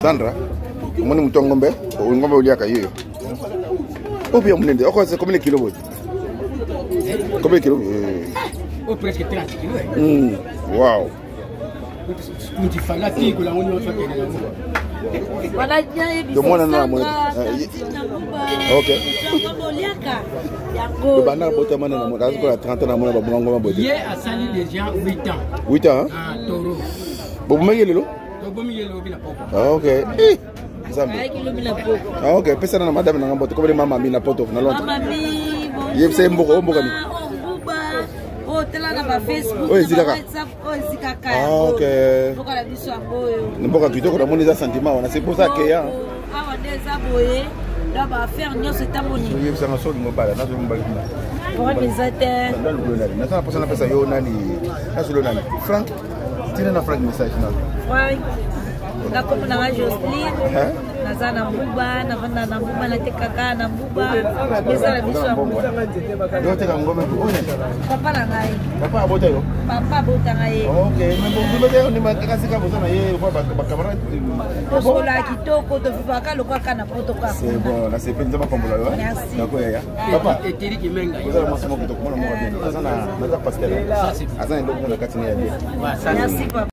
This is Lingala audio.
Sandra, omoni moto ya ngombe, ngombe oliaka ye. Oyo ya monene, oko c'est combien de kilos boye? Combien de kilos? Oh, presque 30 kilos. Wow. Tomona na mona. Ok. Banda botama na mona, azokola 30 ans na mona babonga ngoma boye. Ye asali déjà 8 ans. 8 ans? Ah, taureau. Bobomaki lelo? Tobomi ye lobi na poko. Ah, ok. Eh, Nzambe. Ah, ok. Pesa na madame na ngambo tokomeli mama mi na poto na Londres. Mama mi, bonjour. Yebisa ye mboka, oyo mboka nini? Oh, mbuba. Oh, tala na ba Facebook, Oyo na ba ezikaka. WhatsApp, oyo ezikaka. Ah, ok. Mboka na biso yango oyo. Mboka kitoko namoni eza sentiment wana c'est pour ça que ya. Awa nde eza boye. Donc ba affaire nyonso etamboli. Oyebisanga soki mobala nazo mobali kuna. Problème eza te. Nalukolo nani? Naza na posa napesa yo nani? Nazolo nani? Frank? Tina na Frank message na. Frank. Nga kombo na nga Jocelyne. Naza na Mbuba, navanda na Mbuba, natekaka na Mbuba. Eza na biso ya Mbuba. Yo oteka ngombe oyo? Papa na ngai. Papa abota yo? Papa abota ngai ye. Ok, mais bon, bino te ondima kaka sika boza na ye lokola ba camarade. Tosolaka kitoko, tovivaka lokola kaka na poto kaka. C'est bon, nasepeli Nzambe apambola yo. Merci. Nako yaya. Papa. Eteri Kimenga. Oza na mwasi moko kitoko, mwana moko bien. Aza na naza pasteur. Aza na eloko moko na kati na ye ya bien. Merci papa.